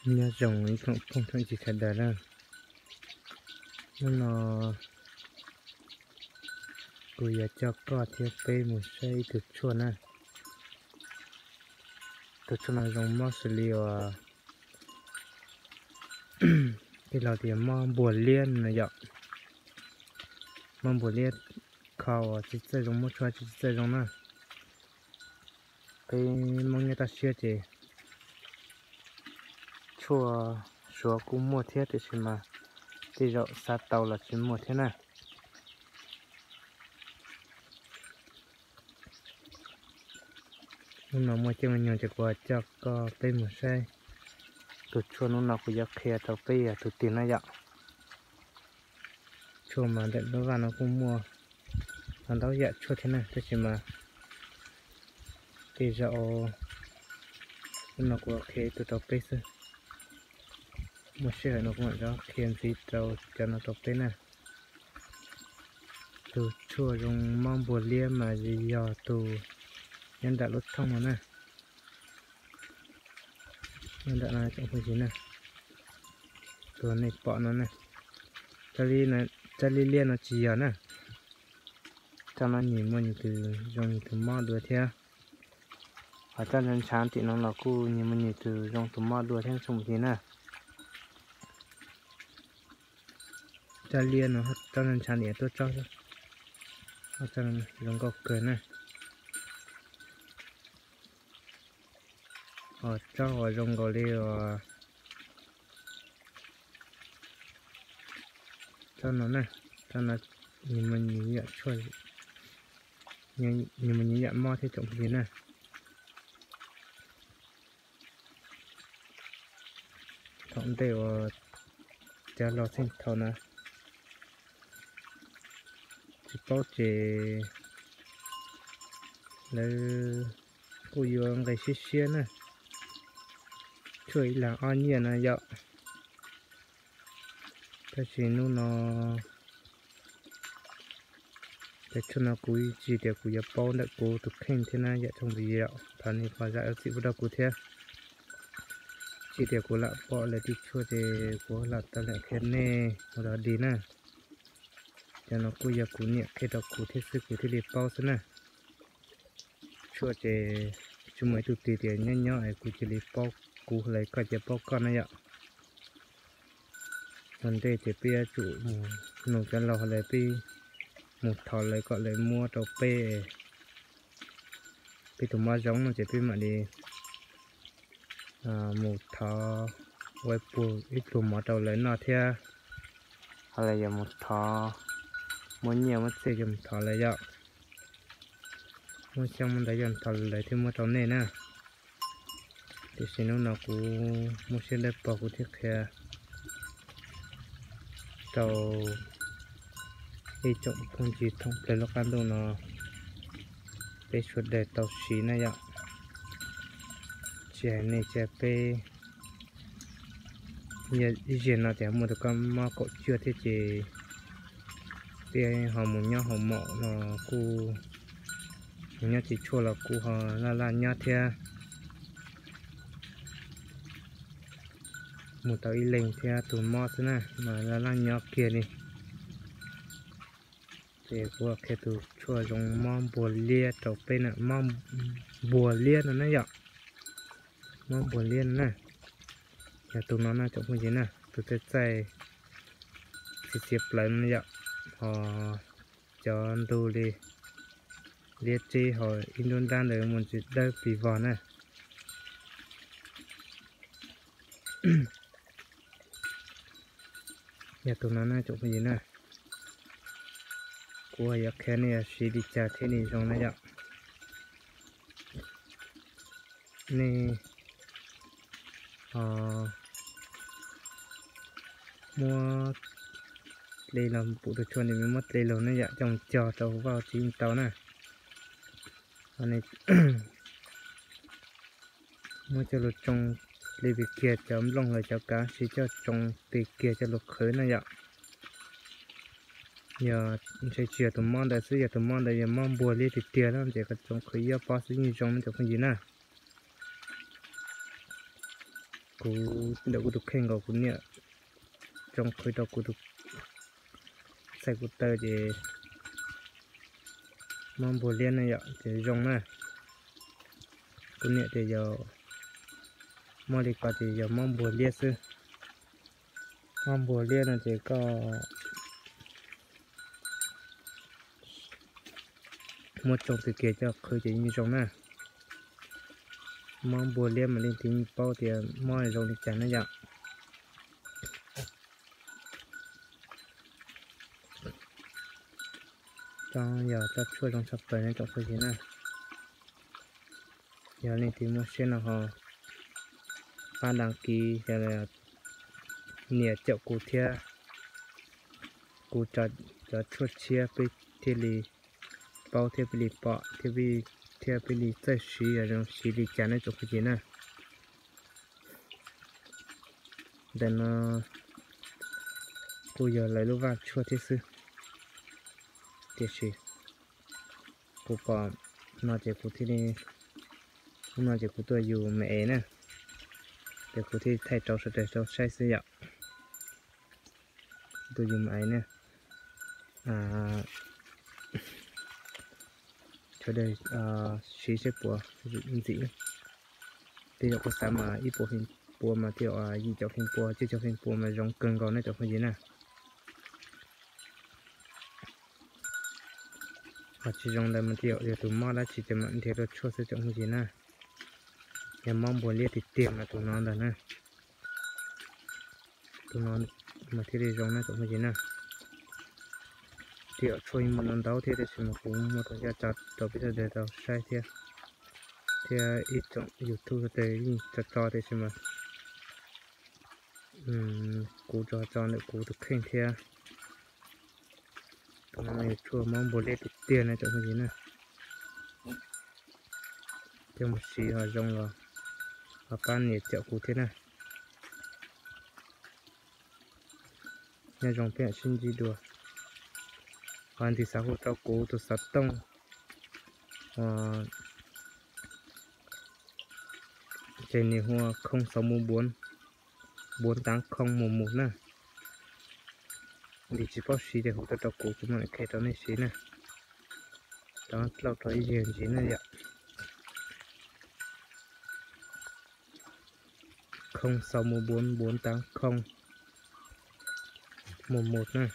Nyob zoo ib tsoom phooj tsoom ywg sawv daws na, hnub no kuv yuav coj koj thiab peb mus saib ib tug tshuaj na. Tus tshuaj no zoo mob xws li uas tij laug tias mob npuas liab no yom. Mob npuas liab kho uas tsis txawj zoo, muab tshuaj tsis txawj zoo na. Peb Hmoob nyob toj siab ces tshuaj Suav kuj muaj thiab, tiam sis mas tej zaum xav tau los tsis muaj thiab na. Hnub no muaj caij muaj nyoog ces kuv coj koj peb mus saib tus tshuaj hnub no kuv yuav qhia rau peb yog tus twg na yom. Tshuaj mas ntawm lub vaj no kuj muaj ntau yam tshuaj thiab na, tab sis mas tej zaum hnub no kuv qhia ib tug rau peb xwb. Muaj sij hawm no kuv mam rov qhia ntxiv rau cov no rau peb na. Tus tshuaj zoo mob npuas liab mas yog tus nyob nram lub thooj no na. Nyob nram no tsoom phooj ywg na, tus nej pom no na, tsob liab liab no tsis yog na. Tsob no nyias muaj nyias tus zoo nyias tus mob dua thiab. Ho tsob ntshav ntshav tim no los kuj nyias muaj nyias tus zoo tus mob dua thiab tsoom phooj ywg na. Tsob liab no, tsob ntshav ntshav tim tuaj tsob, zoo nkauj kawg na. Ho tsob uas zoo nkaus li uas tsob no na, tsob no nyias muaj nyias yam tshuaj, nyias muaj nyias yam mob thiab tsoom phooj ywg na. Thaum ntej uas cov laus txheej thaum na tsis paub ces lawv kuj yuav nqe siab siab na, tshuaj ib las ob nyiaj na yom. Tab sis hnub no cov tshuaj no kuv tsis tias kuv yuav paub ntawm kuv tus kheej thiab na yom tsoom phooj ywg, thov nej pom zam lub txim pub rau kuv thiab. Tsis tias kuv lam pom lawv tej tshuaj ces kuv lam tau lam qhia nej ua dog dig na. Cov no kuj yog kuv niam qhia rau kuv thiab xwb kuv thiaj li paub xwb na. Tshuaj ces tsis muaj ib tug twg tias nyob nyob es kuv cia li paub kuv los koj cia paub koj na yom. Ua ntej ces peb yuav tsum mus nug cov laus los peb mus thov lawv kom lawv muab rau peb, peb tus mob zoo no ces peb mam li mus thov ua ib pluag mov rau lawv noj thiab. Ho los yog mus thov, muab nyiaj muab txiaj yog mus thov lawv yom, muab xyoob muab ntawv yog mus thov lawv thiaj muab rau nej na. Tiam sis hnub no kuv muaj siab dawb paug kuv thiaj qhia rau ib tsoom phooj ywg thoob plaws lub qab ntuj no peb sawv daws tau siv na yom. Tsis hais nej tsis hais peb, ib zaug no ces muaj tus kab mob kaum cuaj thiab ces peb ho mus nyob hauv maum los kuj, mus nyob tsis tshuaj los kuj ho laj laj nyob thiab. Mus tau ib leeg thiab tus mob xwb na mas laj laj nyob kiag li. Ces kuv qhia tus tshuaj zoo mob npuas liab rau peb na, mob npuas liab no na yom. Mob npuas liab no na, yog tus no na tsoom phooj ywg na, tus txaij txaij txiav txiav plaws no yom, ho cov ntug li liab tseb ho ib nruab nrab ntawd mus ntsis dawb plis vog na. Yog tus no na tsoom phooj ywg na, kuv yuav qhia nej yuav siv li cas thiaj li zoo na yom. Nej ho muab dle los pum tus tshuaj ni, muab dle los na yom, coj mus cog rau hauv vaj tsev yeej tau na. Muab coj los tsoo, dle pes kiag cov nplooj los cov kav, siv coj tsoo pes kiag coj los qhwv na yom. Yog ntshe tsis yog tus mob ntawd xwb, yog tus mob ntawd yog mob npuas liab tiag tiag na ces kom tsoo qhwv ib ob pob xwb yeej zoo na cov phooj ywg na. Kuv ntawm kuv tus kheej nkaus kuv niam tsoo qhwv rau kuv tus txhais kuv taw ces mob npuag liab na yom, ces zoo na. Kuv niam tias yog mob li ko ces yog mob npuag liab xwb. Mob npuag liab no ces koj muab tsoo txhais kiag coj qhwv ces yeej zoo na. Mob npuag liab mas leej twg yeej paub tias mob zoo li cas na yom. Tsob yog tsob tshuaj zoo tshaj plaws na tsoom phooj ywg na. Yog leej twg muaj siab no ho pab đăng ký, nias caum kuv thiab, kuv tso cov tshuaj tshiab peb thiaj li paub thiab peb li pom thiab peb li txawj siv, yog zoo siv li cas na tsoom phooj ywg na. Ntawm no kuj yog lawv lub vaj tshuaj thiab xwb, tiam sis kuv pom no ces kuv thiaj li, hnub no ces kuv tuaj yus me es na, ces kuv thiaj thaij rau sawv daws tau saib xwb yom. Tuaj yus me es na, sawv daws siv seb puas ntxim. Tej zaum kuv xav mas ib puas feem pua mas thiaj, yim caum feem pua, cuaj caum feem pua mas zoo kawg nkaus na tsoom phooj ywg na. Ho tsis zoo ntawd mas thiaj yog tus mob dab tsi ces mam nrhiav dua tshuaj xwb tsoom phooj ywg na. Yog mob npuag liab tiag tiag mas tus no ntag na. Tus no mas thiaj li zoo na tsoom phooj ywg na. Tej zaum tshuaj yeej muaj ntau ntau thiab tiam sis mas kuv muaj tus coj tso rau peb sawv daws tau saib thiab, thiab ib tsoom YouTube sawv daws yeej tso tso tiam sis mas kuv tso tso ntawm kuv tus kheej thiab. Tus no yog tshuaj mob npuag liab tiag tiag na tsoom phooj ywg na. Coj mus siv ho zoo los ho pab nias caum kuv thiab na. Nyob zoo peb mam sib ntsib dua. Ho leej twg xav hu rau kuv tus xov tooj ces nws hu không sáu một bốn, bốn tám không một một na. Leej twg tsis paub siv ces hu tuaj rau kuv, kuv mam li qhia rau nej siv na. Rov qab rau ib zaug ntxiv na yom. Không sáu một bốn bốn tám không một một na.